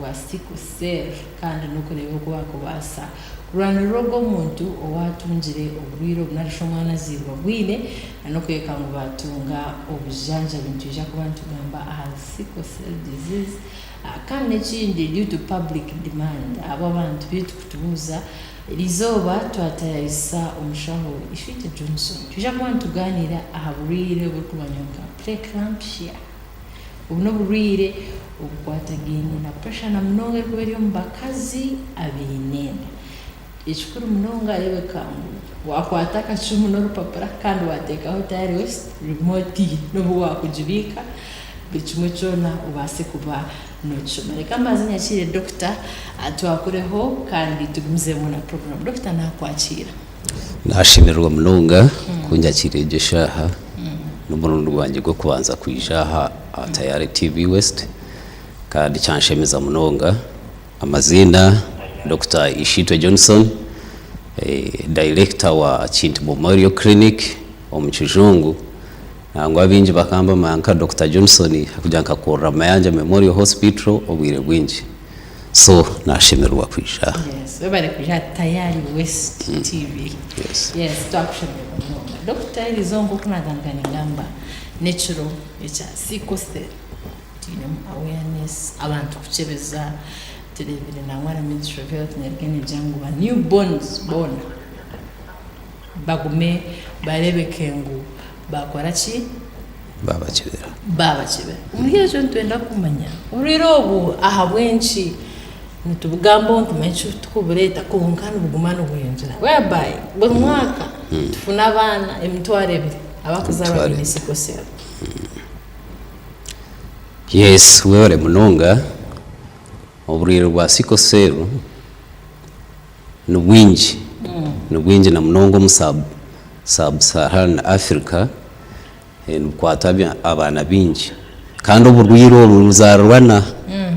bwa Sickle Cell kandi n'okureeba oku baakubaasa kurwanirira ogwo omuntu owaatungire oburwaire obu narishi omwana azairwe abwine n'okureebeka ngu baatunga obujanjabi. Nitwija kuba nitugamba ahari Sickle Cell Disease kandi n'ekindi due to public demand ahabw'abantu beitu kutubuuza Eriizooba twatayayisa omushaho Ishwite Johnson. Nitwija kuba nitugaaniira aha burwaire oburikumanywa nka Preeclampsia. Obu n'oburwaire obukwatagaine na puresha na munonga erikuba eri omu bakazi abaine enda. Ekikuru munonga reebeka ngu waakwata akacumu n'orupapura kandi waateekaho tayari wesiti rimooti n'obu waakugibiika buri kimwe kyona obaase kuba nookishoma. Reka mbanze nyakiire Dokita atwakureho kandi tugumizemu na puroguraamu. Dokita naakwakiira. Nashemererwa munonga ku njakiire egi eshaaha. N'omurundi gwangye gw'okubanza kwija aha aha Tayari TV West kandi kyanshemeza munonga. Amaziina, Dokita Ishitwe Johnson, Dayirekita wa Kintu Memorial Clinic omu Kijungu. Nangwa abaingi bakaba nibamanya nka Dokita Johnson ahabw'okugira nkakorera Mayanja Memorial Hospital obwire bwingi. So nashemererwa kwija aha. Yes, webare kwija aha Tayari West TV. Yes. Yes, twakushemererwa munonga. Dokita eriizooba nk'oku naatandika ningamba, n'ekiro ekya Sickle Cell. Twinemu awareness, abantu kukyebeza, tureebire nangwa na Ministry of Health neruga negira ngu ba new borns boona bagume bareebeke ngu baakora ki? Baabakyebera. Baabakyebera. Omuri ekyo nitwenda kumanya oburwaire obu ahabw'enki nitubugambaho nitumanya eki turikubureeta kwonka nibuguma nibweyongyera whereby buri mwaka tufuna abaana 2000 abarikuzaarwa baine sickle cell. Yes webare munonga, oburwaire bwa sickle cell nibwingi, nibwingi na munonga omu sub sub Saharan Africa nibukwata abaana baingi kandi oburwaire obu nibuzaarirwana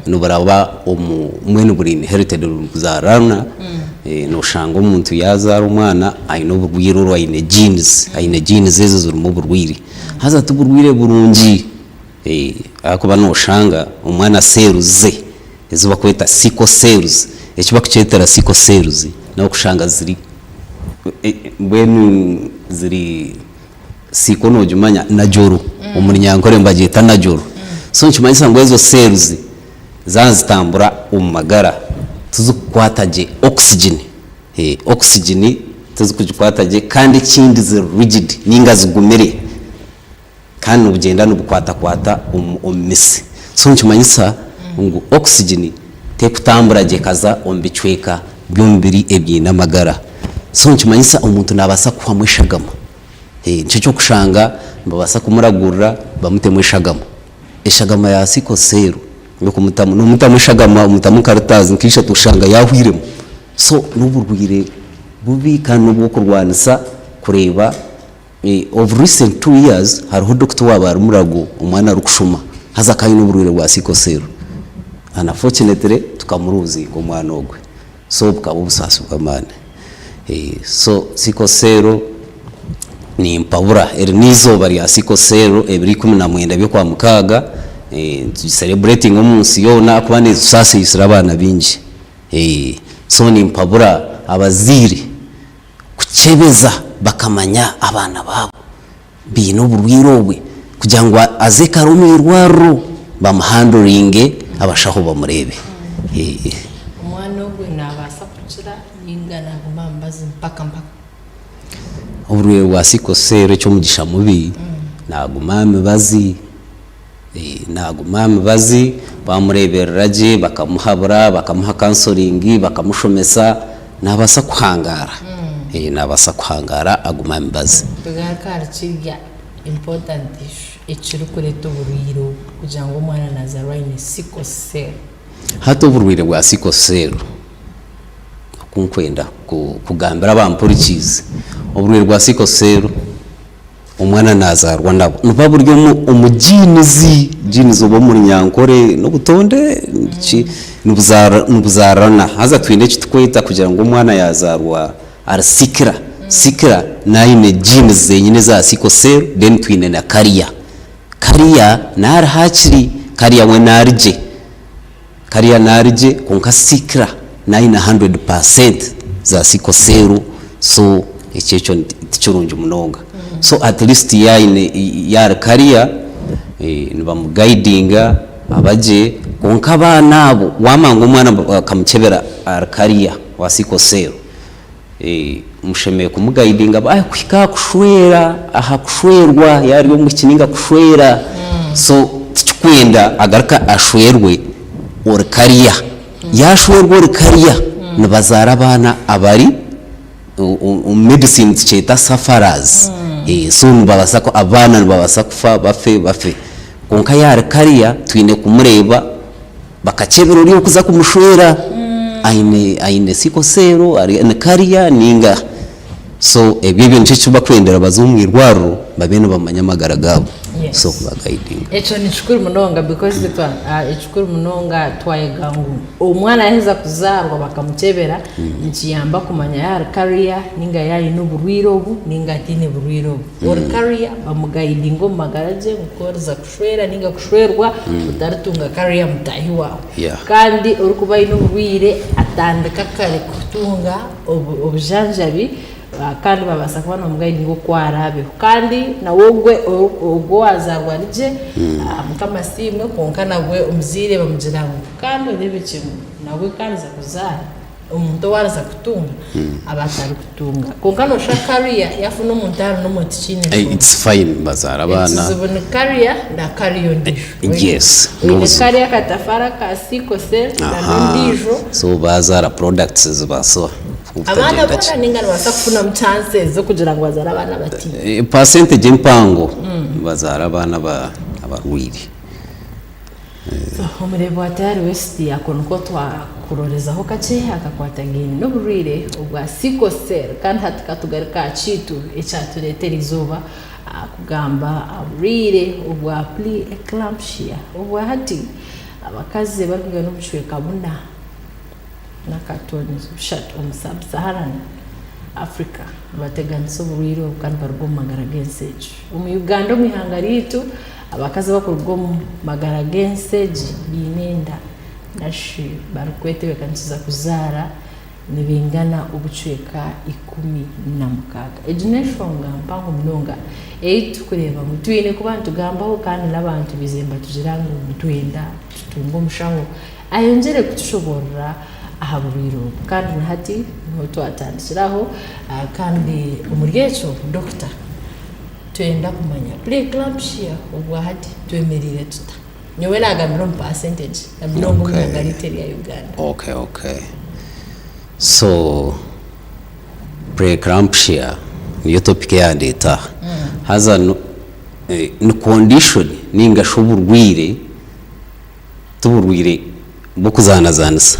niburaba omu mbwenu buri inherited nibuzaarirana, noshanga omuntu yaazaara omwana aine oburwaire oru aine genes, aine genes ezo zirimu oburwaire haza tiburwaire burungi. Ahakuba noshanga omwana cells ze ezi bakweta sickle cells, eki bakukyetera sickle cells nokushanga ziri mbwenu ziri sickle nogimanya najoro omu runyankore nibagyeta najoro so nikimanyisa ngu ezo cells zaaba nizitambura omu magara tizikukwata gye oxygen, oxygen tizikugikwata gye kandi ekindi ziri rigid ninga zigumire. Kandi nibugyenda nibukwatakwata omu mitsi. So nikimanyisa ngu oxygen tekutambura gye ekaza omu bicweka by'omubiri ebiine amagara. So nikimanyisa omuntu nabaasa kuhwamu eshagama. Nikyo ky'okushanga nibabaasa kumuragurira bamutemu eshagama. Eshagama ya sickle cell y'okumutamu, nomutamu eshagama omutamu nka litres nka ishatu oshanga yahwiremu. So n'oburwaire bubi kandi n'obw'okurwanisa kureeba. Of recent 2 years hariho doctor owaaba ari murago omwana arikushoma haza akaba aine oburwaire bwa sickle cell unfortunately tukamuruzinga omwana ogwe so bukaba obusaasi bw'amaani so sickle cell nimpabura eri n'eizooba rya sickle cell ebiro 19 by'okwamukaaga nitugi celebratinga omunsi yoona ahakuba netusaasisira abaana baingi so nimpabura abazaire kukyebeza bakamanya abaana baabo baine oburwaire obwe kugira ngu aze kare omu irwariro bamuhanduringe abashaho bamureebe. Omwana ogwe naabaasa kukira nainga naaguma aha mubazi mpaka mpaka? Oburwaire bwa sickle cell eky'omugisha mubi naaguma aha mibazi, naaguma aha mibazi bamureeberera gye bakamuhabura, bakamuha counseling, bakamushomesa Naabaasa kuhangaara? Ee, naabaasa kuhangaara agume aha mibazi. Tugaruke ahari kirya important issue ekirikureeta oburwaire obu kugira ngu omwana nazaarwa aine sickle cell. Hati oburwaire bwa sickle cell oku nkwenda kugambira abampurikiize, oburwaire bwa sickle cell Omwana nazaarwa nabwo. Nibuba buri omu genes, genes oba omu runyankore n'obutonde ki, nibuzaarana. Haza twine eki turikweta kugira ngu omwana yaazaarwa ari sickler, sickler naaba aine genes zenyine eza sickle cell then twine na carrier. Carrier naaba ari hakiri, carrier we naaba ari gye. Kariya naarigye kwonka sickler naayine 100% za sickle cell so ekyo ekyo tikirungi munonga. So at least yaayine yaari kariya nibamugaidinga abagye kwonka abaana abo waamanya ngu omwana bakamukyebera ari kariya wa sickle cell Mushemereire kumugaidinga kuhika aha kushwera, aha kushwerwa yaaba ari omwishiki nainga kushwera. So tikikwenda agaruke ashwerwe ori kariya. Yaashwerwa ori kariya, nibazaara abaana abari omu medicine tukyeta sufferers. So nibabaasa abaana nibabaasa kufa bafe bafe. Kwonka yaaba ari kariya twine kumureeba. Bakakyebera ori orikuza kumushwera aine aine sickle cell ari ni carrier ninga so ebyo ebyo nikyo ekibakwendera baze omu irwariro babe nibamanya amagara gaabo Yes. so kubagaidinga. Ekyo ni kikuru munonga because twa ekikuru munonga twayega ngu omwana yaheza kuzaarwa bakamukyebera nikiyamba kumanya yaaba ari carrier ninga yaaba aine oburwaire obu ninga ataine burwaire obu. Ori carrier bamugaidinga omu magara gye ngu ku oriza Kushwera ninga kushwerwa otaritunga carrier mutaahi waawe. Yeah. Kandi orikuba aine oburwaire atandika kare kutunga obujanjabi kandi babaasa kuba nibamugaidinga oku araabeho. Kandi nawe ogwe ogwo owaazaarwa ari gye, Mukama asiimwe kwonka nabwe omuzaire bamugira ngu kandi oreebekye ngu nawe ku ariza kuzaara, Omuntu ou ariza kutunga aba atarikutunga. Kwonka noshusha carrier yafuna omuntu ahari n'omwe tikiine nshonga. It's fine bazaara abaana. Ekizibu ni carrier na carrier ondiijo. Yes. Oine carrier akatafaari aka sickle cell na n'ondiijo. So bazaara products zibaasa Abaana boona ninga nibabaasa kufunamu chances z'okugira ngu bazaare abaana bataine. Percentage empango nibazaara abaana abarwaire. Omureebi wa Tayari West ako nikwo twakurorezaho kakye akakwatagaine n'oburwaire obwa sickle cell kandi hati katugaruke aha kyaitu ekyatureeta eriizooba kugamba aha burwaire obwa pre-eclampsia obwa hati abakazi abarikwingana obucweka buna n'akatoonyezo bushatu omu sub-Saharan Africa nibateganisa oburwaire obu kandi baruga omu magara g'ensi egi. Omu Uganda omu ihanga ryaitu, abakazi abarikuruga omu magara g'ensi egi baine enda narishi barikwetebeekanisiza kuzaara nibaingana obucweka 16. Egi n'enshonga mpango munonga ei turikureeba ngu twine kuba nitugambaho kandi n'abantu baizire nibatugira ngu nitwenda tutunge omushaho ayongyere kutushoboorora aha burwaire obu. Kandi na hati niho twatandikira aho kandi omuri ekyo dokita twenda kumanya pre-eclampsia obwahati twemereire tuta? Nyowe nagambira omu percentage na munonga omu ihanga ryaitu erya Uganda. Okay, okay. So pre-eclampsia niyo topic eyandeeta aha. Haza ni condition ninga shi oburwaire Tiburwaire bw'okuzaanazaanisa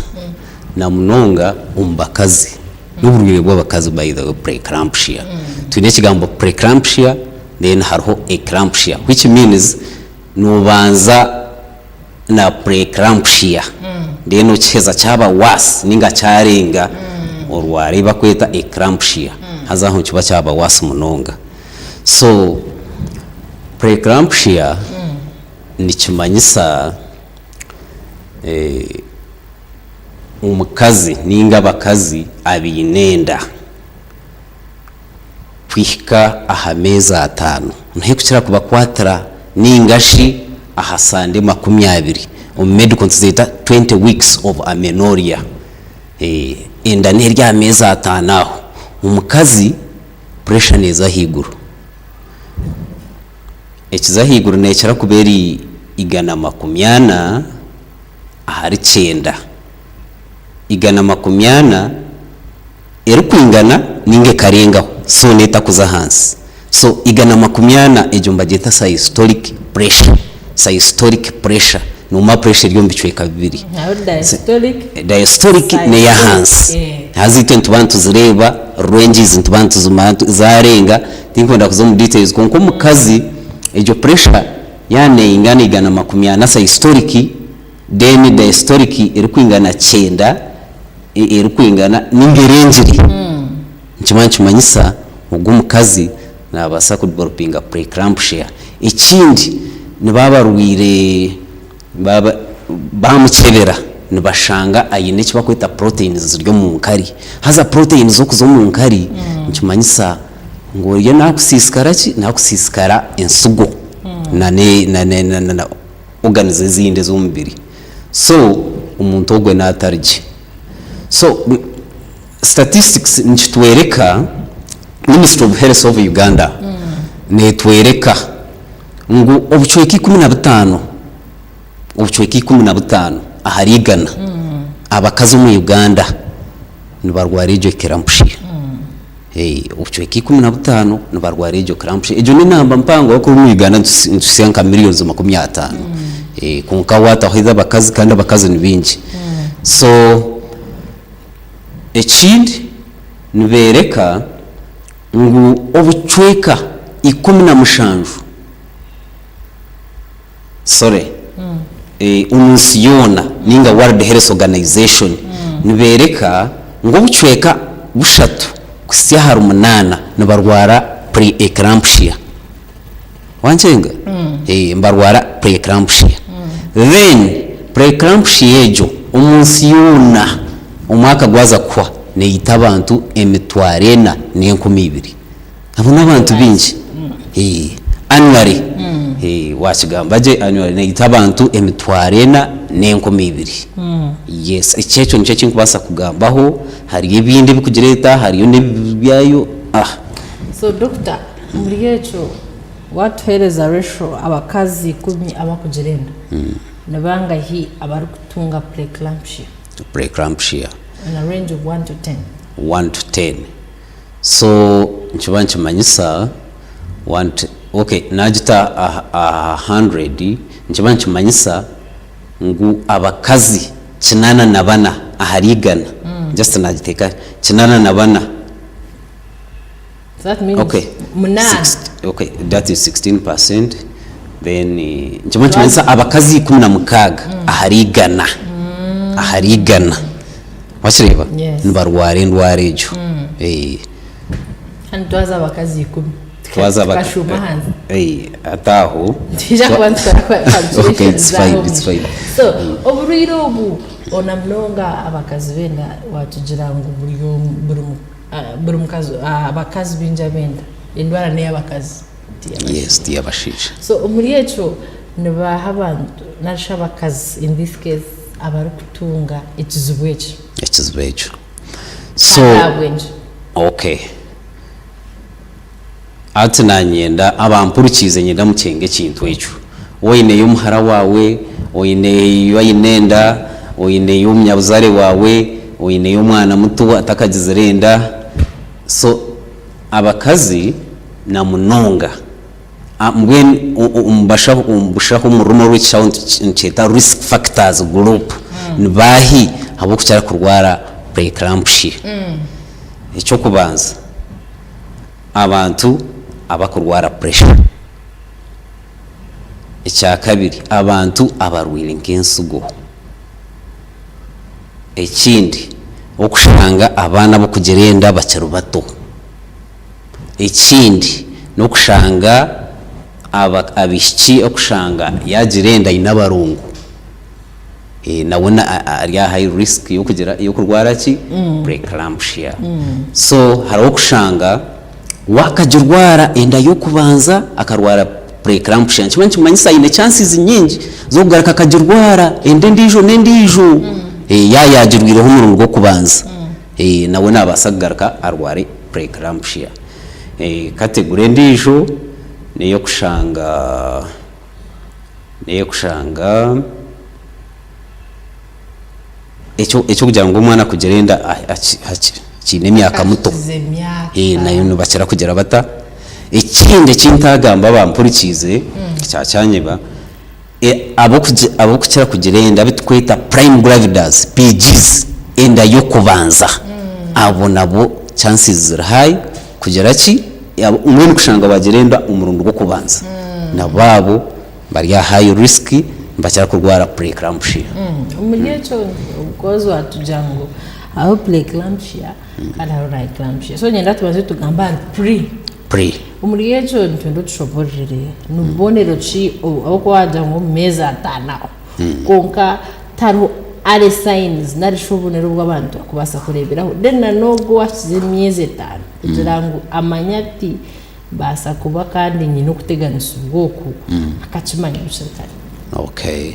na munonga omu bakazi. N'oburwaire bw'abakazi by the way preeclampsia. Twine ekigambo preeclampsia then hariho eclampsia which means noobanza na preeclampsia then okiheza kyaba worse ninga kyarenga orwara ei barikweta eclampsia haza aho nikiba kyaba worse munonga. So preeclampsia. Nikimanyisa omukazi ninga abakazi abaine enda kuhika aha meezi ataano niho ekukira kubakwatira ninga shi aha sande 20 omu medical nituzeeta 20 weeks of amenorrhea. Enda n'eri aha meezi ataano aho, omukazi pressure neeza ahaiguru. Ekiza ahaiguru neekira kuba eri 140 ahari kyenda. 140 erikwingana ninga ekarengaho so n'etakuza ahansi. So 140 egyo nibagyeta systolic pressure, systolic pressure noomanya pressure eri omu bicweka bibiri. Hariho diastolic, Diastolic n'ey'ahansi. Haza itwe nituba nituzireeba ranges nituba nituzimanya zaarenga, tinkwenda kuza omu details kwonka omukazi egyo pressure yaaba neingana 140 systolic then diastolic erikwingana kyenda erikwingana ninga erengire, nikiba nikimanyisa ogwo omukazi naabaasa kudevelopinga preeclampsia. Ekindi nibaba barwaire, baaba baamukyebera. nibashanga aine eki barikweta proteins ziri omu nkari. Haza proteins okuza omu nkari nikimanyisa ngu oriyo nakusiisikara ki? Nakusiisikara ensigo na na organs ezindi ez'omubiri. So omuntu ogwe naatari gye. So statistics nikitworeka, Ministry of Health of Uganda networeka ngu obucweka 15, obucweka 15 ahari igana abakazi omu Uganda nibarwara egyo eclampsia. Obucweka 15 nibarwara egyo eclampsia. Egyo n'enamba mpango ahabw'okuba omu Uganda nituhitsya nka millions 50. Kwonka waataho ez'abakazi kandi abakazi ni baingi. So ekindi nibeereka ngu obucweka 17, sorry, omu nsi yoona ninga World Health Organization nibeereka ngu obucweka bushatu kuhitsya ahari munaana nibarwara pre-eclampsia. Wankyenga? Nibarwara pre-eclampsia. Then pre-eclampsia egyo omu nsi yoona omwaka gwaza kuhwa neita abantu 4200. Abo n'abantu baingi. Annually, waakigamba gye, annually neita abantu 4200. Yes, ekyo ekyo nikyo eki ndikubaasa kugambaho, hariyo ebindi ebirikugireeta, hariyo n'ebibi byayo. So doctor, omuri ekyo waatuheereza ratio abakazi ikumi abarikugira enda, nibangahi abarikutunga preeclampsia? Preeclampsia. On a range of one to ten. One to ten. So nikiba nikimanyisa one to, okay nagita aha hundred nikiba nikimanyisa ngu abakazi 84 ahari igana, just nagiteeka 84. So that means Okay. munaana. Okay, that is 16% then nikiba nikimanyisa abakazi 16 ahari igana, ahari igana. Wakireeba? Yes. Nibarwara endwara egyo. Kandi twaza abakazi 10. Twaza Tukashuuma ahansi. Hati aho. Nitwija kuba nitukora Okay, it's calculations fine, aho. it's fine. So, oburwaire obu ona munonga abakazi b'enda watugira ngu buri buri buri mukazi abakazi baingi ab'enda endwara n'ey'abakazi tiy'abashaija. Yes, tiy'abashaija. So omuri ekyo nibaha abantu narishi abakazi in this case abarikutunga ekizibu eki? Ekizibu ekyo. So, Kandi ahabw'enki? okay. Hati nanyenda abampurikiize nyenda mukyenge ekintu ekyo. Oineyo omuhara waawe, oineyo aine enda, oineyo omunyabuzaare waawe, oineyo omwana muto atakagizire enda. So abakazi na munonga mbwenu omu bashaho omu bushaho omu rurimi orw'ekishaho nikyeta risk factors group ni baahi ab'okukira kurwara preeclampsia? Eky'okubanza abantu abakurwara pressure. Ekyakabiri abantu abarwaire nk'ensigo. Ekindi okushanga abaana ab'okugira enda bakiri bato. Ekindi n'okushanga abaishiki okushanga yaagira enda aine abarongo, nawe ari aha high risk y'okugira y'okurwara ki? Preeclampsia. So hariho okushanga waakagirwara enda y'okubanza akarwara preeclampsia nikiba nikimanyisa aine chances nyingi z'okugaruka akagirwara enda endiijo n'endiijo yaaba yaagirwireho omurundi gw'okubanza. Nawe naabaasa kugaruka arware preeclampsia. Category endiijo n'ey'okushanga n'ey'okushanga ekyo eky'okugira ngu omwana kugira enda akiine emyaka mito, Akize emyaka. Nayo nibakira kugira bata? Ekindi eki ntaagamba bampurikiize, kyakyanyeba, Ab'okukira kugira enda abu turikweta prime gravidas, PGs, enda y'okubanza, abo nabo chances ziri high kugira ki, mbwenu kushanga baagira enda omurundi gw'okubanza, nabo abo bari aha high risk nibakira kurwara preeclampsia. Omuri ekyo because waatugira ngu hariho preeclampsia kandi hariho na eclampsia, so niinyenda tubanze tugambe ahari pre. Pre. Omuri ekyo nitwenda otushoboororere ni bubonero ki obu ahabw'okuba waagira ngu omu meezi ataano aho kwonka tihariho Early signs nari shi obubonero obu abantu barikubaasa kureeberaho. Then na n'ogwo owaahikize emyezi etaano kugira ngu amanye ati mbaasa kuba kandi nyine okuteganisibwa oku, akakimanya bukiri kare. Okay.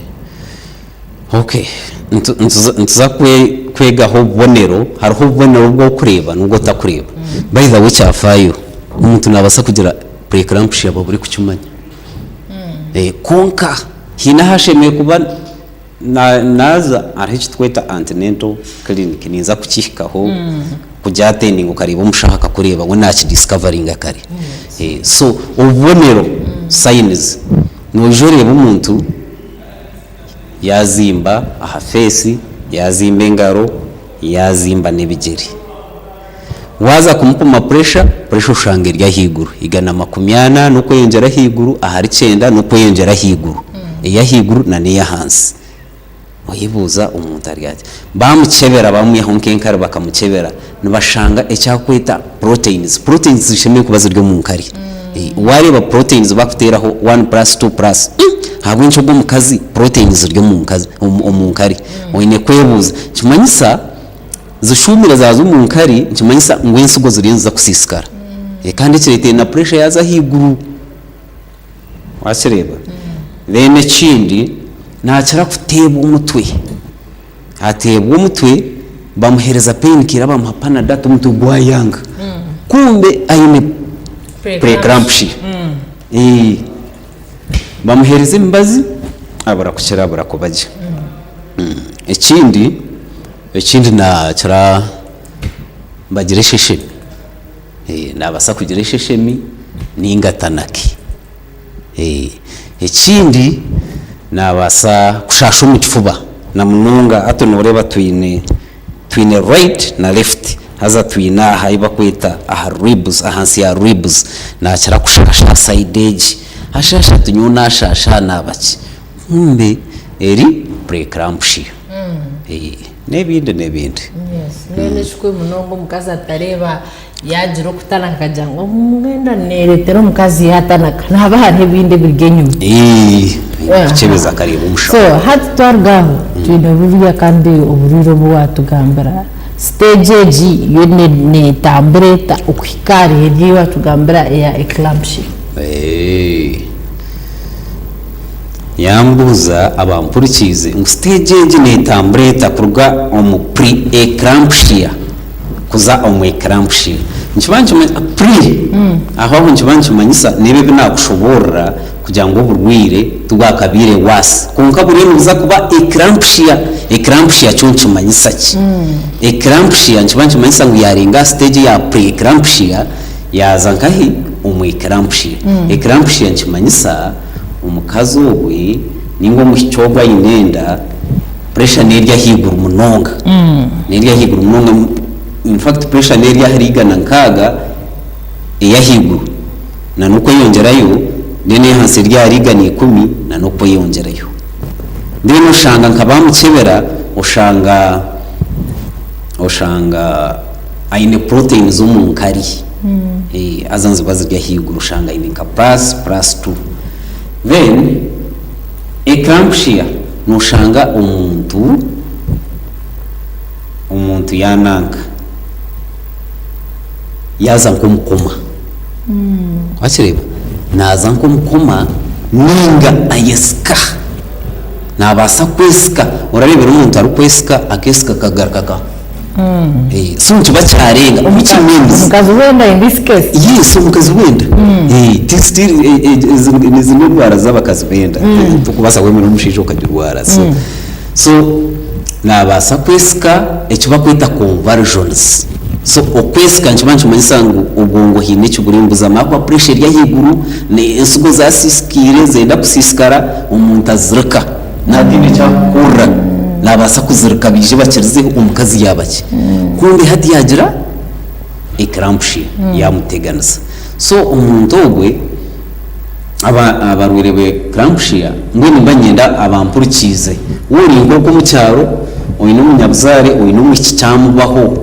Okay. Nitu- nituza nituza kwe- kwegaho obubonero, hariho obubonero obu orikureeba n'obu otakureeba. By the way kyafaayo, omuntu naabaasa kugira pre-eclampsia oburikukimanya. Kwonka haine ahu ashemereire kuba Naaza hariho eki turikweta antenatal clinic ninza kukihikaho kugyatendinga okareeba omushaho akakureeba we naakidiscoveringa kare. So obubonero, signs, noija oreeba omuntu yaazimba aha face, yaazimba engaro, yaazimba n'ebigyere. Waaza kumupima puresha, puresha oshanga eri ahaiguru, 140 n'okweyongyera ahaiguru ahari kyenda n'okweyongyera ahaiguru, ey'ahaiguru nana ey'ahansi. Oyebuuza omuntu ari ati. Baamukyebera baamwihaho nk'enkari bakamukyebera, nibashanga eki arikweta proteins. Proteins zishemereire kuba ziri omu nkari. Waareeba proteins bakuteeraho one plus two plus, ahabw'enki ogwo omukazi proteins ziri omu nkari? Oine kwebuuza. Nikimanyisa. Zishuumire zaaza omu nkari nikimanyisa ngu ensigo ziriyo niziza kusiisikara. Kandi ekireeteire na puresha yaaza ahaiguru. Wakireeba? Then ekindi, naakira kuteebwa omutwe. Ateebwa omutwe, bamuheereza pain killer bamuha panadol ati omutwe gwayanga. Kumbe aine pre-eclampsia. Bamuheereza emibazi, abura kukira abura kuba gye. Ekindi. Ekindi naakira bagira esheshemi, naabaasa kugira esheshemi nainga atanake. Ekindi naabaasa kushaasha omu kifuba na munonga hati nooreeba twine twine right na left haza twine aha ahi barikweta aha ribs ahansi ya ribs naakira kushaasha aha sayidi egi, ashaasha ati nyowe naashaasha aha naaba ki? Kumbe eri pre-eclampsia. N'ebindi n'ebindi. Yes, mbwenu ekikuru munonga omukazi atareeba yaagira okutanaka akagira ngu mbwenu neereetera omukazi yaatanaka, nihaba hariho ebindi ebiri enyima. Aine kukyebeza akareeba omushaho. So hati twaruga aho, twine buriya kandi oburwaire obu waatugambira, siteegi egi yo neetambura eta okuhika ahari egi ei waatugambira eya eclampsia? Yambuuza abampurikiize ngu siteegi egi neetambura eta kuruga omu pre-eclampsia kuza omu eclampsia. Nikiba nikimanyisa, pre, aho aho nikiba nikimanyisa n'ebi ebi naakushoboorora kugira ngu oburwaire tibwakabaire worse. Kwonka buriyo nibuza kuba eclampsia. Eclampsia kyo nikimanyisa ki? Eclampsia nikiba nikimanyisa ngu yaarenga aha siteegi eya pre-eclampsia yaaza nkahi? Omu eclampsia. Eclampsia nikimanyisa. Omukazi ogwe ninga omwishiki ogwe aine enda, pressure n'eri ahaiguru munonga. N'eri ahaiguru munonga, in fact pressure n'eri ahari 160 ey'ahaiguru na n'okweyongyerayo, then ey'ahansi eri ahari 110 na n'okweyongyerayo. Then oshanga nka bamukyebera, oshanga oshanga aine proteins omu nkari. Haza niziba ziri ahaiguru oshanga aine nka plus, plus two. Then eclampsia noshanga omuntu, omuntu yananka yaaza nk'omu koma. Wakireeba? Naaza nk'omu koma ninga ayesika. Naabaasa kwesika, orareebera omuntu arikwesika akeesika akagaruka aka. So nikiba kyarenga which means. Omukazi w'enda in this case. Yes, omukazi w'enda. Ti still ezi ezi n'endwara z'abakazi b'enda. Tokubaasa kwemera omushaija okagirwara. So so naabaasa kwesika eki barikweta convulsions. So okwesika nikiba nikimanyisa ngu obwongo haine eki burimbuzamu ahakuba pressure eri ahaiguru, ensigo zaasiisikaire zenda kusiisikara, omuntu azirika. Naataine eki arikuhurira, naabaasa kuzirika baije bakirizeho omukazi yaaba ki. Kumbe hati yaagira eclampsia yaamuteganisa. So omuntu ogwe aba abarwaire b'eclampsia mbwenu nimba niinyenda abampurikiize, waaba ori nk'okwo omu kyaro oine omunyabuzaare oine omwishiki kyamubaho,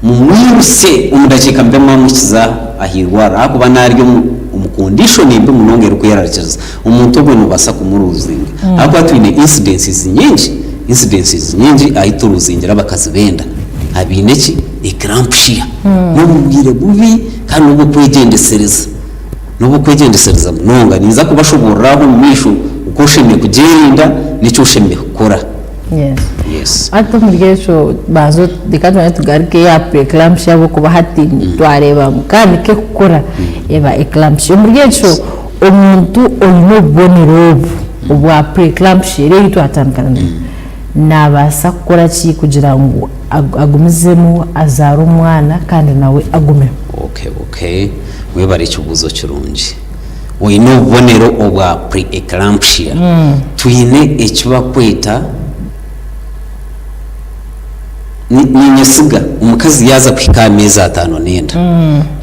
mumwiruse omu dakiika mbe mwamuhikiza aha irwariro ahakuba naari omu omu condition mbi munonga erikwerarikiriza. Omuntu ogwo noobaasa kumuruuzinga ahakuba twine incidences nyingi. incidences nyingi ahu turuzingira abakazi b'enda abaine ki? Eclampsia. N'obubwire bubi kandi n'obw'okwegyendesereza. N'obw'okwegyendesereza munonga. Ninza kubashoboorora aho omu maisho oku oshemereire kugyerinda n'eki oshemereire kukora. Yes. Yes. Hati omuri ekyo banza reka tubanze tugaruke aha pre-eclampsia ahabw'okuba hati twareeba ngu ka nikwo ekukura eba eclampsia. Omuri ekyo omuntu oine obubonero obu obwa pre-eclampsia eri ei twatandika nayo, naabaasa kukora ki kugira ngu agumizemu azaare omwana kandi nawe agumeho? Okay, okay. Webare ekibuuzo kirungi. Oine obubonero obwa pre-eclampsia, twine eki bakweta, niinyesiga omukazi yaaza kuhika aha meezi ataano n'enda,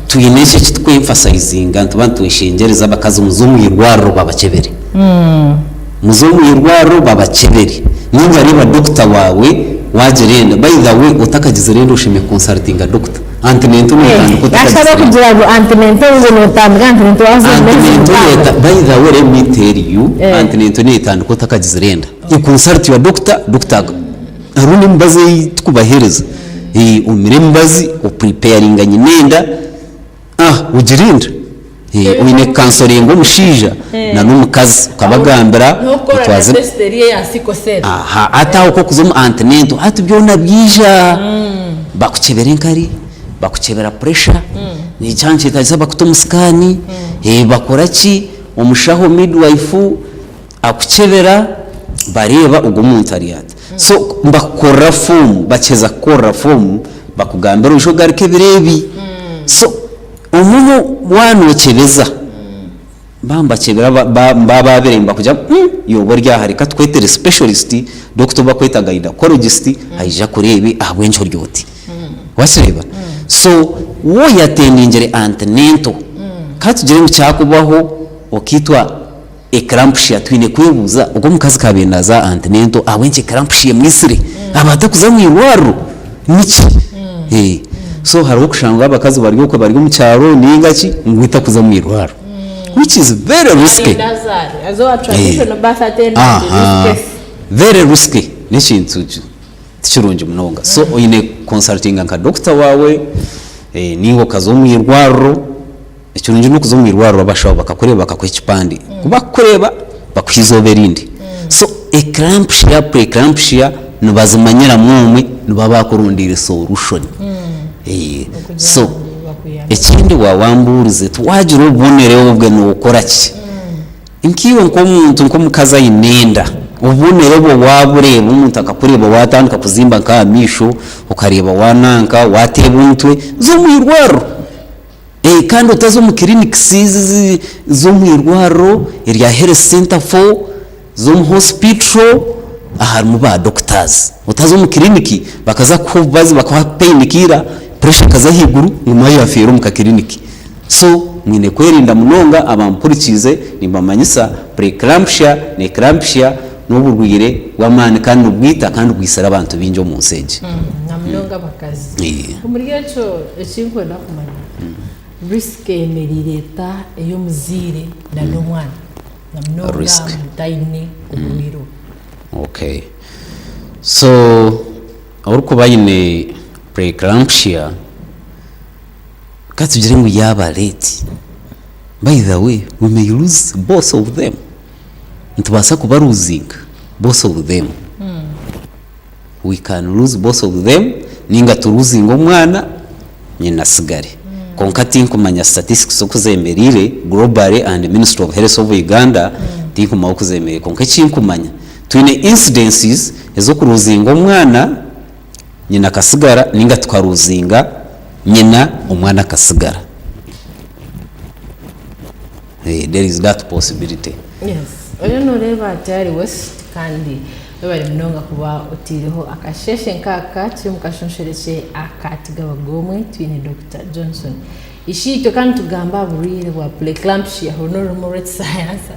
twine eki eki turikwemfasayizinga nituba nitweshengyereza abakazi muze omu irwariro babakyebere. Muze omu irwariro babakyebere. Ninga reeba dokita waawe waagira enda. By the way, otakagizire enda oshemereire kukonsarutinga dokita. Antinento nootandika otakagizire Ashaba enda. kugira ngu antinento ngu nootandika antinento waaza omu meezi Antinento mukaaga. neeta, by the way let me tell you, Eh. antinento neetandika otakagizire enda. You consult your doctor, doctor hariho n'emibazi ei tukubaheereza. Omire emibazi, opreparinga nyina enda. Ah ogira enda? Eh, oine kukansoringa omushaija na n'omukazi okabagambira N'okukora na otwaze test eri eya sickle cell. Aha, hati aho k'okuza omu antenatal hati byona byaija bakukyebera enkari, bakukyebera pressure, kyaba nikyetagisa bakuta omu scan, bakora ki, omushaho midwife akukyebera bareeba ogu omuntu ari ata. So nibakukorera foomu, bakiheza kukukorera foomu bakugambira oije ogaruke ebiro ebi. So omuhu waaba nookyebeza, baaba nibakyebera baaba baabireeba nibakugira ngu iwe ori aha reka tukwetere specialist, doctor ou barikweta gynecologist aije akureebe ahabw'enki ori oti. Wakireeba? So waaba oyatendingire antenatal, ka tugire ngu kyakubaho okaitwa Eclampsia, twine kwebuuza, ogwo omukazi ku abaire naaza antenatal ahabw'enki eclampsia emwitsire? Aba atakuza omu irwariro? Niki? So hariho okushanga abakazi bari okwe bari omu kyaro ninga ki ngu takuza omu irwariro which is very risky. Aha, very risky n'ekintu tikirungi munonga. So oine kukonsarutinga nka dokita waawe ninga okaza omu irwariro. Ekirungi n'okuza omu irwariro abashaho bakakureeba bakakuha ekipande. Ku bakukureeba bakuha eizooba erindi. So eclampsia, preeclampsia nibazimanyiramu omwe nibaba bakurondeire solution. So ekindi waaba wambuurize oti waagira obubonero obwe nookora ki? Nk'iwe nk'omuntu nk'omukazi aine enda, obubonero obwo waabureeba omuntu akakureeba waatandika kuzimba nk'aha maisho, okareeba waananka, waateebwa omutwe, za omu irwariro. Kandi otaza omu clinics ezi z'omu irwariro erya health center for, z'omu hospital aharimu ba doctors. Otaza omu clinic bakaza kukuha obubazi bakakuha pain killer, pressure ekaza ahaiguru ngu mwayo yafeera omu ka clinic. So mwine kwerinda munonga abampurikiize nimbamanyisa preeclampsia na eclampsia n'oburwaire bw'amaani kandi nibwita kandi bwitsire abantu baingi omu nsi egi. Na munonga abakazi. Omuri ekyo eki nkwenda kumanya, risk eyemereire eta ey'omuzaire na n'omwana na munonga Risk. omuntu aine oburwaire obu? Okay. So orikuba aine preeclampsia ka tugire ngu yaaba late, by the way we may lose both of them. Nitubaasa kuba loozinga both of them. We can lose both of them ninga tu loozinge omwana nyina asigare. Kwonka tinkumanya statistics oku zemereire globally and ministry of health of Uganda tinkumanya oku zemereire kwonka ekinkumanya twine incidences ez'okuruzinga omwana nyina akasigara ninga tukaruzinga nyina omwana akasigara. There is that possibility. Yes. Oriyo noreeba Tayari West kandi webare munonga kuba oteireho akasheeshe nk'aka turi omu kashonshorekye aka Tigaba Gomwe twine Dokita Johnson Ishiitwe kandi nitugamba aha burwaire bwa preeclampsia oru n'orurimi orw'ekisayansa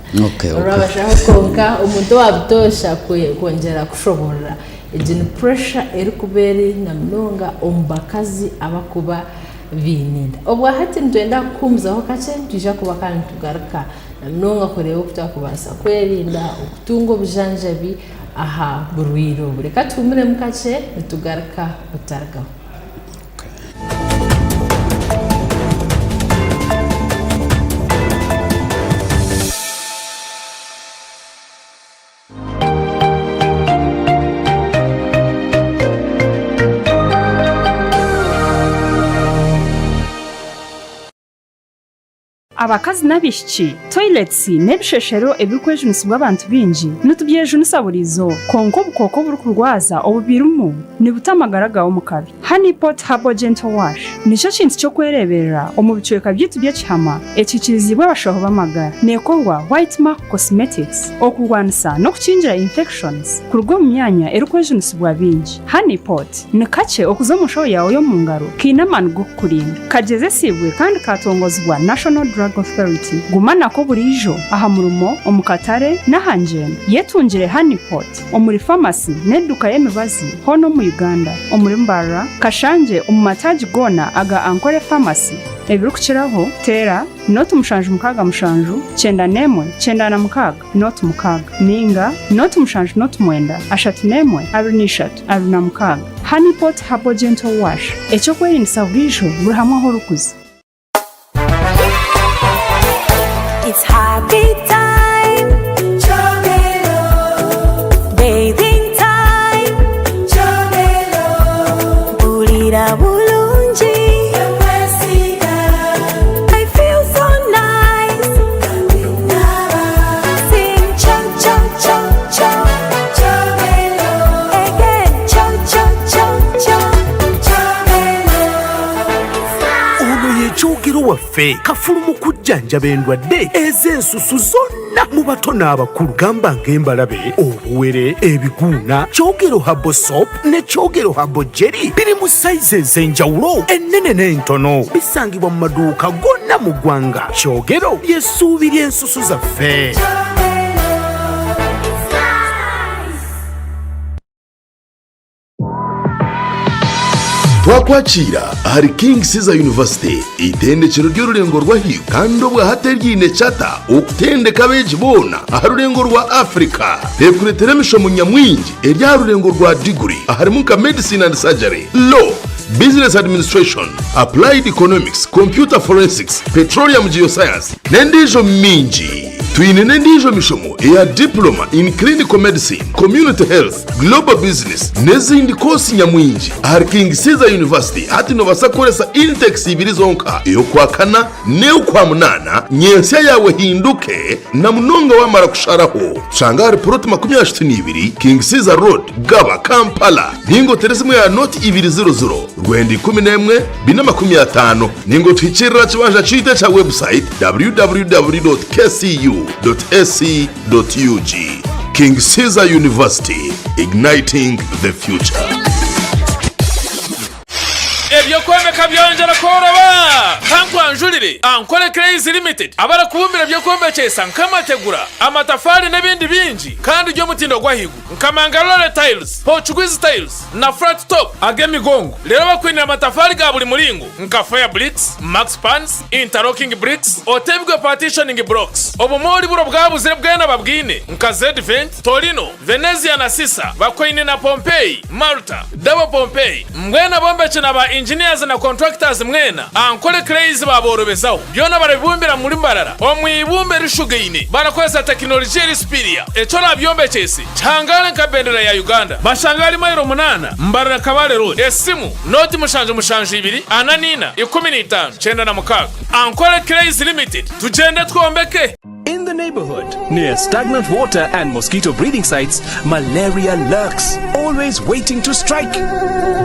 orw'abashaho kwonka omuntu owa butoosha kwongyera kushoborora egi ni pressure erikuba eri na munonga omu bakazi abakuba baine enda. Obwahati nitwenda kukuhumuzaho kakye, nitwija kuba kandi nitugaruka na munonga kureeba oku twakubaasa kwerinda okutunga obujanjabi. aha burwaire obu. Reka tuhuumuremu kakye nitugaruka otarigaho. Abakazi n'abaishiki, toilets n'ebisheshero ebirikwejunisibwa abantu baingi nitubyejunisa buri izooba. Kwonka obukooko oburikurwaza obubirimu nibuta amagara gaawe omu kabi. Honey Pot Herbal Gentle Wash nikyo kintu ky'okwereeberera omu bicweka byaitu by'ekihama ekiikiriziibwe abashaho b'amagara. Neekorwa White Mark Cosmetics okurwanisa n'okukingira infections kuruga omu myanya erikwejunisibwa baingi. Honey Pot. Ni kakye okuza omu nshaho yaawe y'omu ngaro kaine amaani g'okukurinda. Kagyezesiibwe kandi kaatongozibwa National Drug Authority. Guma nako buriijo aha murimo, omu katare n'aha ngyendo. Yetungire Honey Pot omuri famasi n'eduuka y'emibazi hoona omu Uganda, omuri Mbarara, Kashangye omu mataagi goona aga Ankole Pharmacy. Ebirikukiraho, teera nooti 767 91 96. Nooti mukaaga, nainga nooti mushanju nooti mwenda, 31, 23, 26. Honey Pot Herbal Gentle Wash, eky'okwerindisa buriijo buri hamwe ahu orikuza. It's happy time, bathing time, mpurira bulungi, I feel so nice. Sing cho cho cho cho again cho cho cho cho. Ono ye Kyogero waffe kafulu mu kujjanjaba endwadde ez'ensusu zonna mu bato n'abakulu gamba ng'embalabe, obuwere, ebiguuna. Kyogero Herbal Soap ne Kyogero Herbal Jelly biri mu sayizi ez'enjawulo ennene n'entono. Bisangibwa mu maduuka gonna mu ggwanga. Kyogero ly'essuubi ly'ensusu zaffe. Twakwakiira ahari King Caesar University, eitendekero ry'orurengo rw'ahaiguru kandi obwahati eryiine charter okutendeka abeegi boona aha rurengo rwa Africa. Rekureetera emishomo nyamwingi eri aha rurengo rwa diguri aharimu nka Medicine and Surgery, Law, Business Administration, Applied Economics, Computer Forensics, Petroleum Geoscience n'endiijo mingi. Twine n'endiijo mishomo eya Diploma in Clinical Medicine, Community Health, Global Business n'ezindi koosi nyamwingi. Ahari King Caesar University hati noobaasa kukoresa intakes ibiri zonka, ey'okwakana n'ey'okwamunaana, nyentsya yaawe ehinduke na munonga waamara kusharaho. Tushanga ahari puroti 32, King Caesar Road, Gaba, Kampala. Ninga otere esimu ya noti ibiri ziro ziro, rwenda 11, 450. Ninga otuhikirire aha kibanja kyaitu ekya webusayiti www.kcu.ac.ug. King Caesar University, igniting the future. Eby'okwombeka byongyera kworoba! Kankwanjurire Ankole Clays Limited abarikubumbira eby'okwombekyesa nk'amategura, amatafaari n'ebindi bingi kandi by'omutindo gw'ahaiguru nka Mangalore Tiles, Portuguese Tiles na Flat Top ag'emigongo. Reero bakwinire amatafaari ga buri muringo nka Fire Bricks, Max Pans, Interlocking Bricks, otebwe Partitioning Blocks. Obumoori buri obwabuzire bwena babwine nka Z-Vent, Torino, Venezia na Sisa bakwaine na Pompeii, Malta, Double Pompeii. Mbwenu abombeki na ba engineers na contractors mwena, Ankole Clays baaborobezaho. Byona barabibumbira muri Mbarara omu ibumba erishugaine barakozesa tekinolijiya eri superior. Eki orabyombekyese kihangare nka bendera ya Uganda. Bashanga ahari mailo munaana Mbarara Kabale Road. Esimu, nooti 772 44 15 96. Ankole Clays Limited, tugyende twombeke! In the neighborhood, near stagnant water and mosquito breeding sites, malaria lurks, always waiting to strike.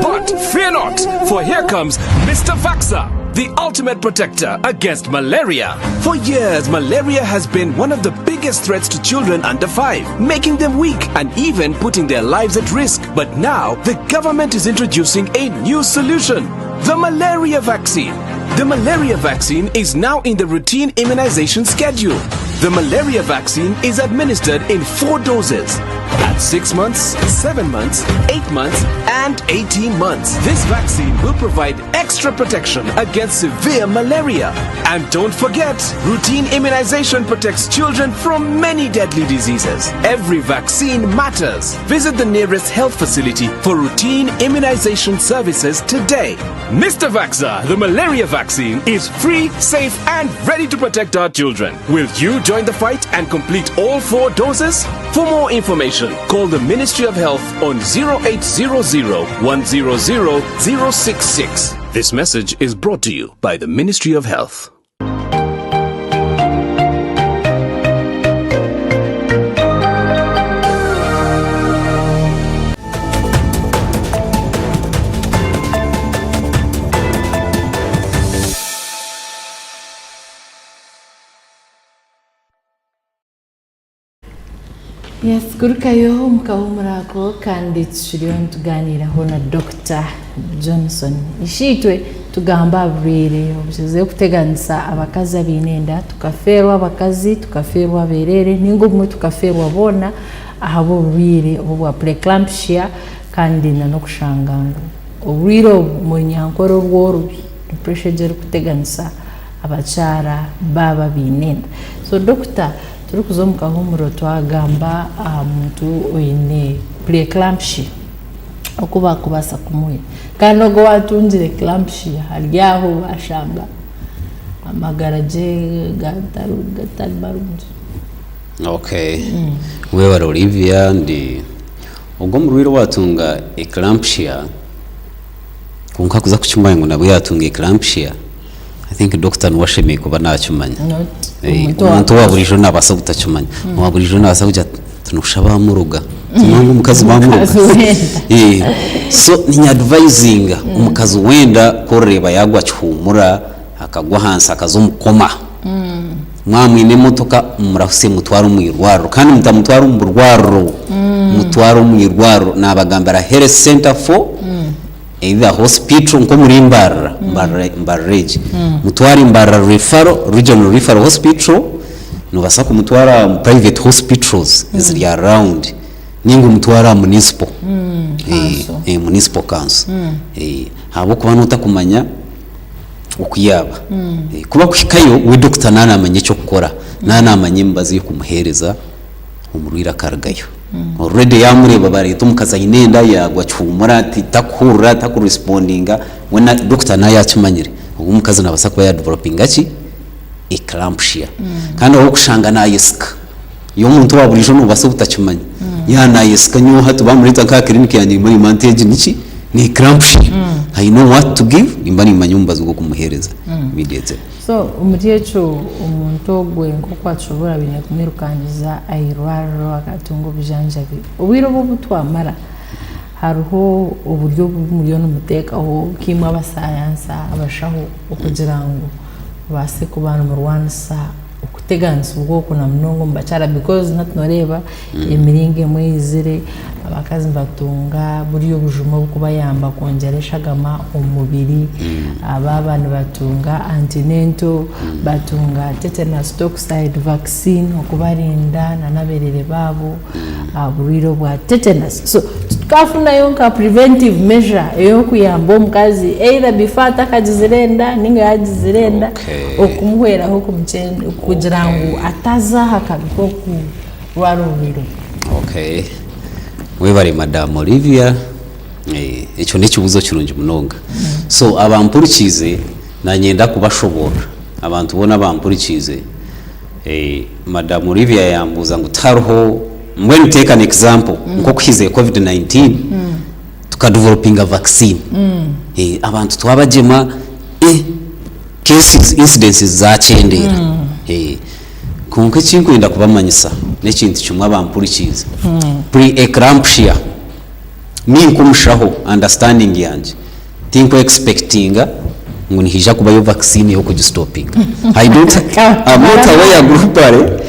But fear not, for here comes Mr. Vaxa, the ultimate protector against malaria. For years, malaria has been one of the biggest threats to children under 5, making them weak and even putting their lives at risk. But now, the government is introducing a new solution the malaria vaccine. The malaria vaccine is now in the routine immunization schedule. The malaria vaccine is administered in four doses at 6 months, 7 months, 8 months, and 18 months. This vaccine will provide extra protection against severe malaria. And don't forget, routine immunization protects children from many deadly diseases. Every vaccine matters. Visit the nearest health facility for routine immunization services today. Mr. Vaxa, the malaria vaccine, is free, safe, and ready to protect our children. Will you join the fight and complete all four doses? For more information, call the Ministry of Health on 0800 100 066. This message is brought to you by the Ministry of Health. Yes, gurukayo omu kahuumuro ako kandi turiyo nitugaaniiraho na Dokita Johnson Ishiitwe tugamba aha burwaire obukizireyo kuteganisa abakazi abaine enda, tukafeerwa abakazi, tukafeerwa abeereere nainga obumwe tukafeerwa boona ahabw'oburwaire obu obwa preeclampsia kandi n'okushanga ngu oburwaire obu omunyankore obworobi ni pressure egyo erikuteganisa abakyara baaba baine enda. So doctor turikuza omu kahuumuro twagamba aha muntu oine preeclampsia oku baakubaasa kumuhwera. Kandi ogwo owaatungire eclampsia ari aho waashanga amagara gye gatari marungi. Okay. Webare Olivia, ndi ogwo omurwaire owatunga eclampsia kwonka kuza kukimanya ngu nabwe yatunga eclampsia, I think doctor niwe ashemereire kuba nakimanya. Not Eh, omuntu owa omuntu owa buriijo nabaasa kutakimanya. Owa buriijo nabaasa kugira ati tinokusha bamuroga, tinonga omukazi bamuroga. Omukazi wenda. Eh, so niinya advisinga omukazi wenda ku orikureeba yaagwa kihumura, akagwa ahansi akaza omu coma, mwaba mwine emotoka mumurahusye mumutware omu irwariro kandi mutamutwara omu burwariro, mumutware omu irwariro nabagambira health centre for either hospital nk'omuri Mbarara, Mbarara Mbarara egi, mutware Mbarara referral, regional referral hospital, nobaasa kumutwara omu private hospitals eziri around ninga omutware aha municipal, Council. municipal council ahabw'okuba notakumanya oku yaaba. Ku bakuhikayo, we dokita naaba naamanya eky'okukora, naaba naamanya emibazi y'okumuheereza omurwaire akarugayo. Already yaamureeba bareeta omukazi aine enda yaagwa kihuumura takuhurira, takurespondinga, we dokita naaba yaakimanyire ogu omukazi naabaasa kuba yaadevelopinga ki? Eclampsia. Kandi orikushanga naayesika. Iwe omuntu owa buriijo noobaasa obutakimanya. Yaaba naayesika nyowe hati baamureeta nk'aha clinic yangye nimba nimmanya nti egi niki? Ni eclampsia. I know what to give, nimba nimmanya omubazi gw'okumuheereza immediately. So omuri ekyo omuntu ogwe nk'oku atushobora baine kumwirukangiza aha irwariro akatunga obujanjabi. Obwire obu obu twamara hariho oburyo obu muriyo nimuteekaho nkaimwe abasayansa, abashaho okugira ngu mubaase kuba nimurwanisa okuteganisibwa oku na munonga omu bakyara because hati noreeba emiringo emwe eizire abakazi nibatunga buriya obujuma oburikubayamba kwongyera eshagama omu mubiri, abaaba nibatunga antenatal batunga tetanus toxide vaccine okubarinda n'abereere baabo aha burwaire obwa tetanus. So titukafunayo nka preventive measure ey'okuyamba omukazi either before atakagizire enda ninga yagizire enda okumuhweraho kugira ngu ataza aha kabi k'okurwara oburwaire obu. Okay. Webare Madam Olivia. Eh, ekyo n'ekibuuzo kirungi munonga. So abampurikiize nanyenda kubashoboorora. Abantu boona abampurikiize, eh, Madam Olivia yambuuza ngu tihariho, mbwenu take an example, nk'oku haizire covid 19, tuka developinga vaccine. Eh, abantu twabagyema, eh, cases, incidences zakyendeera. Eh, kwonka eki nkwenda kubamanyisa n'ekintu kimwe abampurikiize, pre-eclampsia, Ninkumushaho understanding yangye tinku expectinga ngu nihaija kubayo vaccine y'okugistopinga. I don't, I'm not aware globally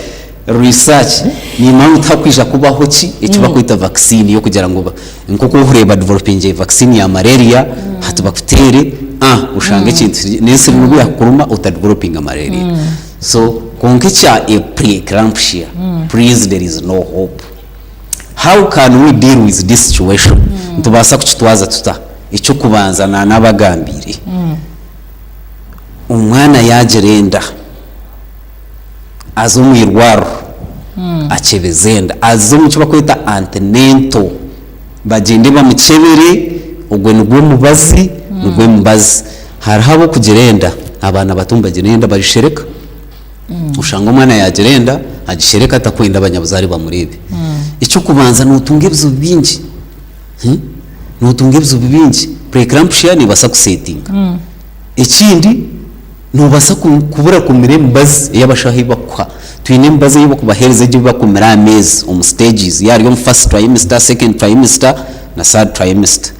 research nimanya ngu tihakwija kubaho ki eki bakweta vaccine y'okugira ngu nk'oku orikureeba badevelopingire vaccine ya malaria hati bakuteere ah oshange ekintu n'ensiri n'obu yakukuruma otadevelopinga malaria. So. Kwonka ekya pre-eclampsia, please there is no hope. How can we deal with this situation? Nitubaasa kukitwaza tuta? Eky'okubanza naanabagambiire, omwana yaagira enda, aze omu irwariro akyebeze enda, aze omu ki barikweta antenatal, bagyende bamukyebere, ogwo nigwo mubazi, nigwo emibazi. Hariho ab'okugira enda, abaana bato nibagira enda bagishereka, oshange omwana yaagira enda agishereka atakwenda abanyabuzaare bamureebe. Eky'okubanza nootunga ebizibu bingi, nootunga ebizibu bingi, preeclampsia neebaasa kusetinga. Ekindi noobaasa kubura kumira emibazi ei abashaho ei barikukuha. Twine emibazi ei barikubaheereza egi ei barikumira aha meezi omu stages, yaaba ari omu first trimester, second trimester na third trimester.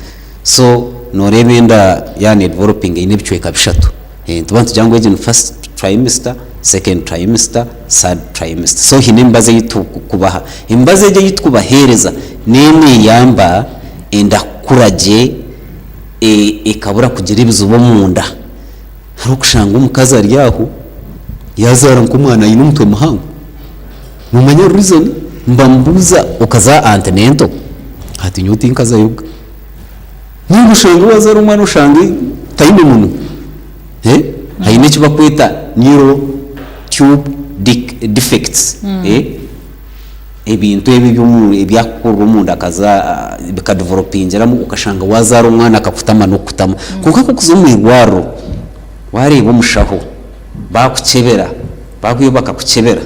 So nooreeba enda yaaba nedevelopinga eine ebicweka bishatu. Nituba nitugira ngu egi ni first trimester, second trimester, third trimester. So haine emibazi ei turikubaha. Emibazi egi ei turikubaheereza neyo neeyamba enda kukura gye, ekabura kugira ebizibu omunda. Hariho okushanga omukazi ari aho yaazaara nk'omwana aine omutwe muhango, noomanya reason? Nibamubuuza okaza antenatal? Ati nyowe tinkazayoga. Nainga oshange waazaara omwana oshange taine munwa, haine eki barikweta neural tube defects. Ebintu ebi ebyakukurira omunda akaza bikadevelopingiramu okashanga wazaara omwana akakutama n'okukutama. Kwonka ku orikuza omu irwariro wareeba omushaho bakukyebera, bakuhayo bakakukyebera,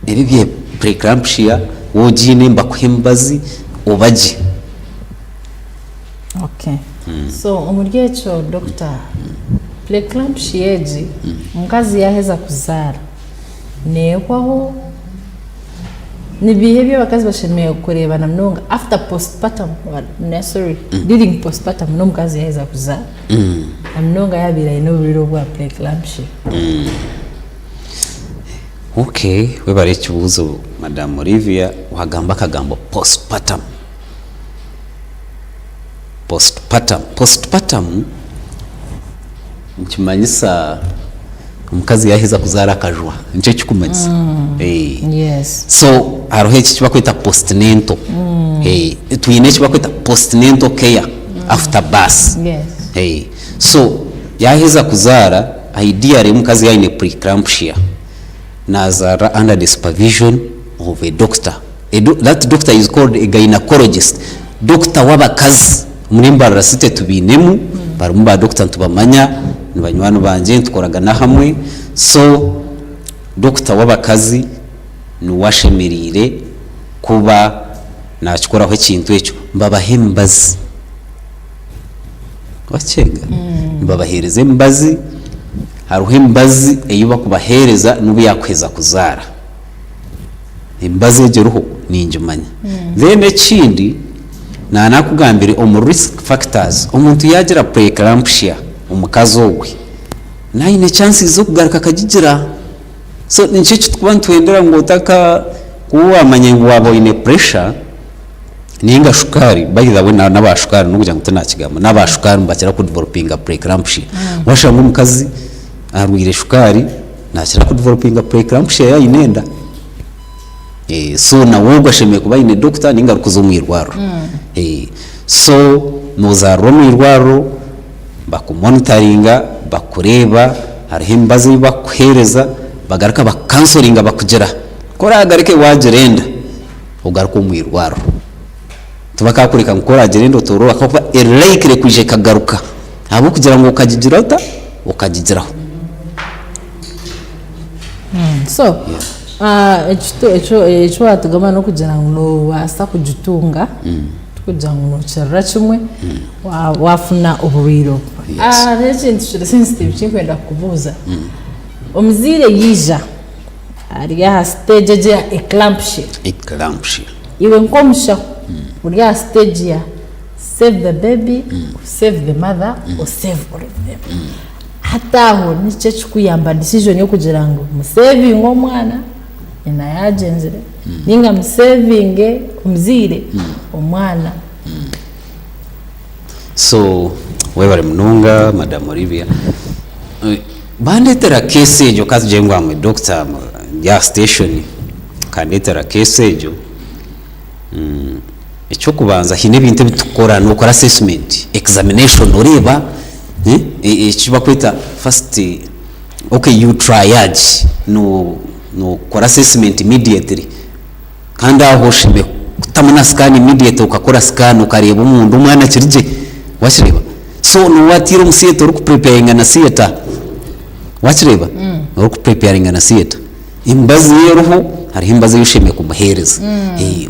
ebi ebya preeclampsia waaba ogiine nibakuha emibazi oba gye. Okay. So omuri ekyo doctor, preeclampsia egi omukazi yaheza kuzaara, Neehwaho? Ni biiha ebi abakazi bashemereire kureeba na munonga after postpartum sorry during postpartum n'omukazi yaaheza kuzaara na munonga yaabaire aine oburwaire obwa preeclampsia? Okay, webare ekibuuzo Madam Olivia, wagamba akagambo postpartum, postpartum, postpartum nikimanyisa Omukazi yaaheza kuzaara akajwa, nikyo kirikumanyisa. Yes. So hariho eki ekibakweta postnatal. Twine eki bakweta postnatal care after birth. Yes. So yaaheza kuzaara, ideally omukazi yaaba aine preeclampsia, naazaarira under the supervision of a doctor. That doctor is called a gynaecologist, doctor w'abakazi. Omuri Mbarara City tubainemu, barimu ba doctor nitubamanya, ni banywani bangye nitukoragana hamwe, so doctor w'abakazi niwe ashemereire kuba nakikoraho ekintu ekyo. Nibabaha emibazi, wakyenga? Nibabaheereza emibazi, hariho emibazi ei barikubaheereza n'obu yaakuheza kuzaara. Emibazi egyo eriho ningimanya. Then ekindi nanakugambire omu risk factors omuntu yagira preeclampsia omukazi ogwe nayine chances zokugaruka akagigira. So nikyo ekitukuba nitwendera ngu otaka ku wamanya ngu waba oyine pressure ninga shukaari by the way naba shukaari nokugira ngu tinakigamba naba shukaari nibakira ku developinga preeclampsia. Washanga omukazi arwaire shukaari Nakira ku developinga preeclampsia yaaba aine enda. So nawe ogwo ashemereire kuba aine doctor ninga arikuza omu irwariro. So nozaarira omu irwariro, bakumonitaringa, bakureeba, hariho emibazi ei bakukuheereza, bagaruka bakukansoringa bakugira ku oragaruke waagira enda, ogaruke omu irwariro. Tibakakureka ngu ku oraagira enda otoorora ahabw'okuba eri likely kwija ekagaruka ahabw'okugira ngu okagigira ota? Okagigiraho. So eki watugamba n'okugira ngu noobaasa kugitunga tikugira ngu nookirira kimwe waafuna oburwaire obu. Hariho ekintu kiri sensitive eki ndikwenda kukubuuza. Omuzaire yaija ari aha siteegi egi eya eclampsia. Eclampsia. Iwe nk'omushaho ori aha siteegi ya save the baby, save the mother or save all of them. Hati aho niki ekikuyamba decision y'okugira ngu musevinge omwana nyina yagyenzire ninga musevinge omuzaire omwana. So webare munonga madam Olivia. Bandeetera case egyo ka tugire ngu am a doctor ndi aha station, bakandeetera case egyo, eky'okubanza haine ebintu ebi turikukora, nookora assessment, examination oreeba eki barikweta first, okay you triage, nookora assessment immediately Kandi aho oshemereire kutamu na scan immediately okakora scan okareeba omunda omwana akiri gye wakireeba so nooba watiire omu theatre oriku preparinga na theatre wakireeba oriku preparinga na theatre emibazi yo eriho hariho emibazi ei oshemereire kumuheereza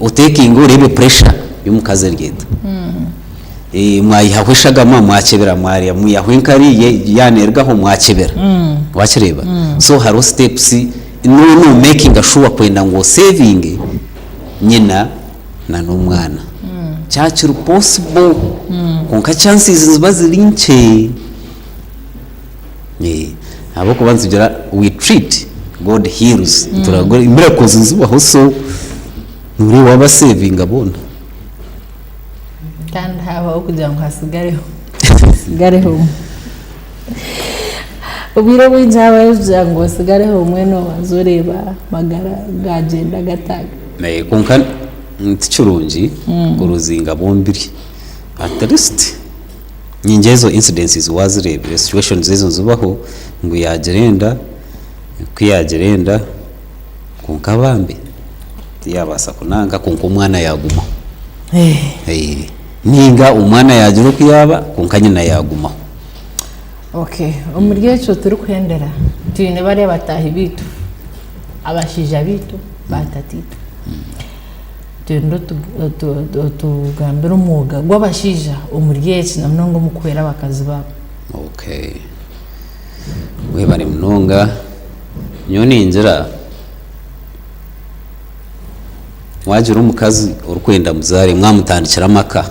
otekinge oreebe pressure y'omukazi eri eta mwayihaho eshagama mwakyebera mwareeba mwihaho enkari ye yanerugaho mwakyebera wakireeba so hariho steps Niiwe no makinga sure kwenda ngu osevinge nyina na n'omwana. Kyaba kiri possible kwonka chances niziba ziri nkye. Ahabw'okuba nitugira we treat, God heals. Miracles nizibaho so noreeba wabasevinga boona. Kandi habaho kugira ngu hasigareho hasigareho omwe. Obwire obwingi habaho kugira ngu hasigareho omwe noobanza oreeba amagara gaagyenda gata. Kwonka ti kirungi kuruzinga bombiri. At least nyingi ezo incidences waazireebire, situations ezo nizibaho ngu yaagira enda, ku yaagira enda kwonka bambi tiyaabaasa kunanka kwonka omwana yaagumaho. Ninga omwana yaagira oku yaaba kwonka nyina yaagumaho. Okay, omuri ekyo turikuhendera twine bariya bataahi baitu, abashaija baitu, baatataitwe. Twende otugambire omwoga gw'abashaija omuri eki na munonga omu kuhwera abakazi baabo. Okay, webare munonga. Nyowe ningira Wagira omukazi orikwenda muzaare mwamutandikira amaka,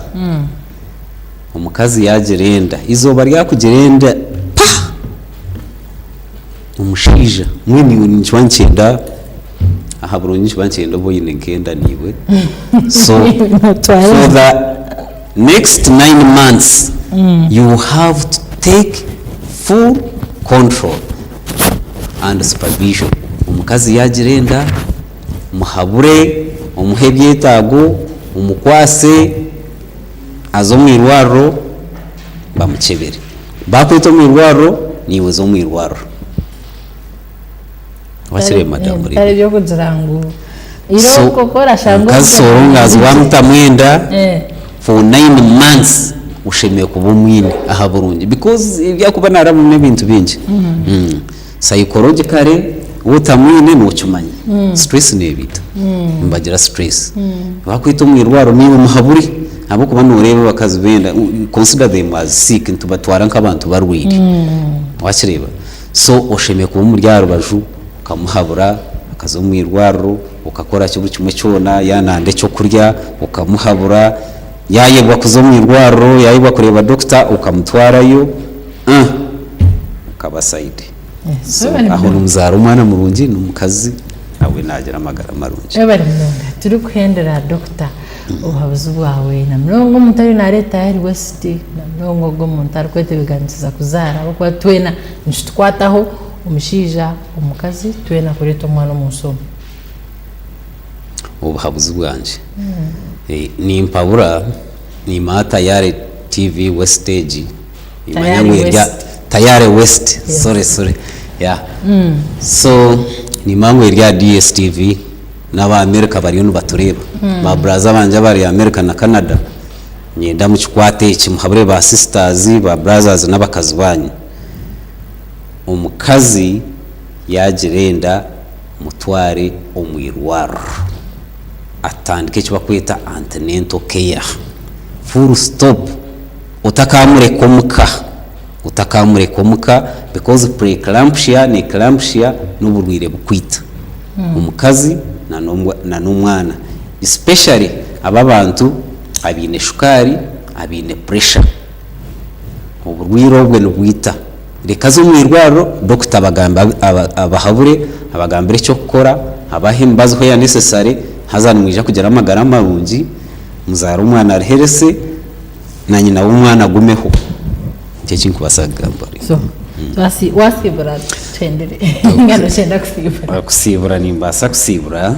omukazi yaagira enda, eizooba ryakugira enda pa! Omushaija mbwenu iwe nikiba nikyenda aha burungi nikiba nikyenda obe oine nk'enda naiwe so for the next 9 months you have to take full control and supervision. Omukazi yaagira enda. Muhabure, omuhe ebyetaago, omukwase, aze omu irwariro bamukyebere. Baakweta omu irwariro, naiwe oze omu irwariro. Wakireeba madamu Bitari Lydia? eby'okugira ngu So, irooko ku orashanga omukazi orikugira so long as ngu wamutamu enda for 9 months oshemereire kuba omwine aha burungi because ebi arikuba naarabamu n'ebintu bingi. Psychologically waaba otamwine nokimanya stress nebiita nibagira stress bakwita omu irwariro naiwe muhabure ahabw'okuba noreeba abakazi benda consider them as sick nitubatwara nk'abantu barwaire wakireeba so oshemereire kuba omuri aha rubaju okamuhabura akaza omu irwariro okakora ki buri kimwe kyona yaaba nayenda ekyokurya okamuhabura yayebwa kuza omu irwariro yayebwa kureeba doctor okamutwarayo. Akaba side. So aho nomuzaara omwana murungi nomukazi nawe nagira amagara marungi. Webare munonga. Turikuhendera Doctor obuhabuzi bwawe na munonga omuntu ariyo nareeba Tayari West na munonga ogwo omuntu arikwetebekanisiza kuzaara ahabw'okuba twena nikitukwataho omushaija, omukazi twena kureeta omwana omunsi omu. Obuhabuzi bwangye nimpabura niimaha Tayari TV West egi. Nimanya ngu erya Tayare West sorry sorry yeah so nimanya ngu eri aha DSTV n'aba America bariyo nibatureeba ba buraza bangye abari America na Canada niinyenda mukikwate eki muhabure ba sisters ba brothers n'abakazi baanyu omukazi yaagira enda mutware omu irwariro atandike eki barikweta antenatal care full stop. Otakamureka omuka, otakamureka omuka because preeclampsia na eclampsia n'oburwaire bukwita omukazi na n'omwana especially abo abantu abaine shukaari, abaine pressure. Oburwaire obwe nibwita. Reka aze omu irwariro doctor abahabure, abagambire eky'okukora, abahe emibazi where necessary haza nimwija kugira amagara marungi, muzaare omwana ari healthy. Na nyina w'omwana agumeho. Nikyo eki nkubaasa kugamba. So, Wasiibura tuhendere ninga nokyenda kusiibura? Okusiibura nimbaasa kusiibura.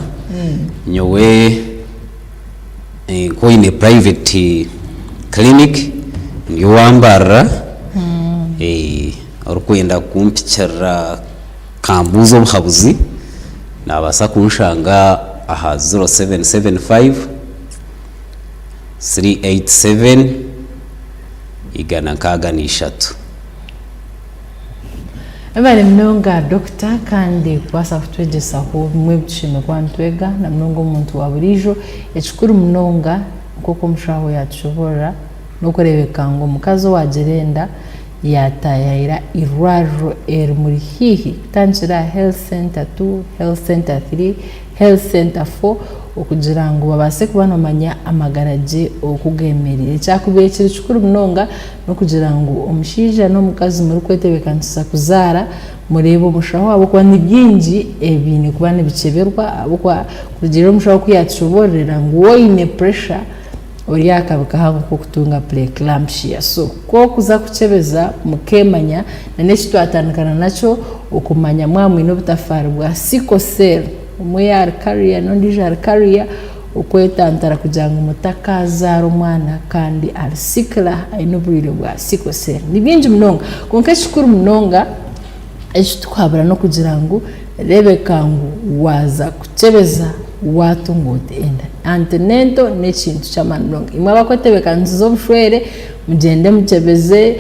Nyowe nk'oine private clinic ndi owa Mbarara, orikwenda kumpikirira akambuuza obuhabuzi naabaasa kunshanga aha 0775 387 163. Webare munonga Dokita kandi kubaasa kutwegyesaho bimwe ebi tushemereire kuba nitwega na munonga omuntu wa buriijo. Ekikuru munonga nk'oku omushaho yaatushoboorora n'okureebeka ngu omukazi owaagira enda yaataayaayira eirwariro erimuri haihi kutandikira aha Health Centre two, Health Centre three, Health Centre four okugira ngu babaase kuba nibamanya amagara gye oku gemereire. Ekyakubaire kiri kikuru munonga n'okugira ngu omushaija n'omukazi murikwetebeekanisiza kuzaara mureebe omushaho ahabw'okuba ni bingi ebiine kuba nibikyeberwa ahabw'okuba kurugiirira omushaho oku yaatushoboororera ngu waaba oine pressure ori aha kabi kahango k'okutunga preeclampsia. So ku orikuza kukyebeza mukeemanya na n'eki twatandikana nakyo okumanya mwaba mwine obutafaari bwa sickle cell omwe yaaba ari carrier n'ondiijo ari carrier okwetantara kugira ngu mutakazaara omwana kandi ari sickler aine oburwaire bwa sickle cell. Ni bingi munonga kwonka ekikuru munonga eki turikuhabura n'okugira ngu reebeka ngu waaza kukyebeza waatunga oti enda. Antenatal n'ekintu ky'amaani munonga. Imwe abarikwetebeekanisiza obushwere mugyende mukyebeze,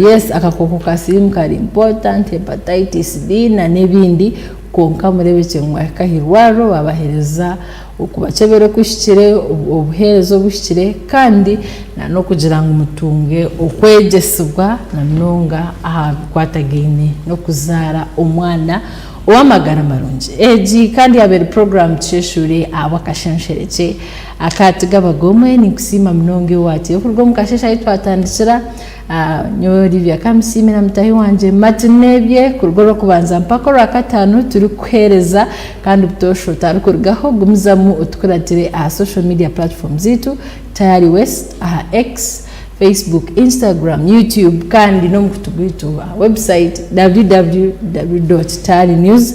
yes akakooko ka siriimu kari important, hepatitis B n'ebindi kwonka mureebekye ngu mwahika aha irwariro baabaheereza okubakyebera okuhikire, obuheereza obuhikire kandi n'okugira ngu mutunge okwegyesibwa na munonga aha bikwatagaine n'okuzaara omwana ow'amagara marungi. Egi kandi yaaba eri puroguraamu Tusheeshuure ahabw'akashansherekye aka Tigabagomwe. Ninkusiima munonga iwe waataireho kuruga omu kasheeshe ahu twatandikira. Nyowe Olivia Kamusiime na mutaahi wangye Martin Nebye kuruga orw'okubanza mpaka orwakataano turikukuheereza kandi butoosha otarikurugaho gumizamu otukuratire aha social media platform zaitu Tayari West aha X, Facebook, Instagram, YouTube kandi n'omukutu gwaitu aha website www dot tayarinews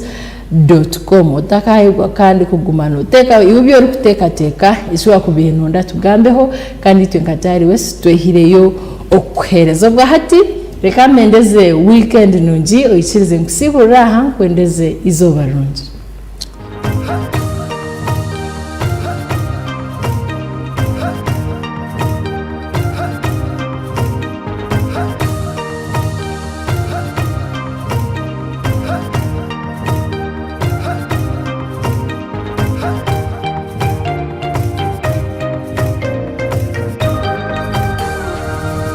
dot com. Otakahigwa kandi kuguma noteeka iwe ebi orikuteekateeka eki wakubaire noyenda tugambeho kandi itwe nka Tayari West twehireyo okukuheereza. Obwahati reka mbendeze weekend nungi oikirize nkusiiburire aha nkwendeze eizooba rirungi.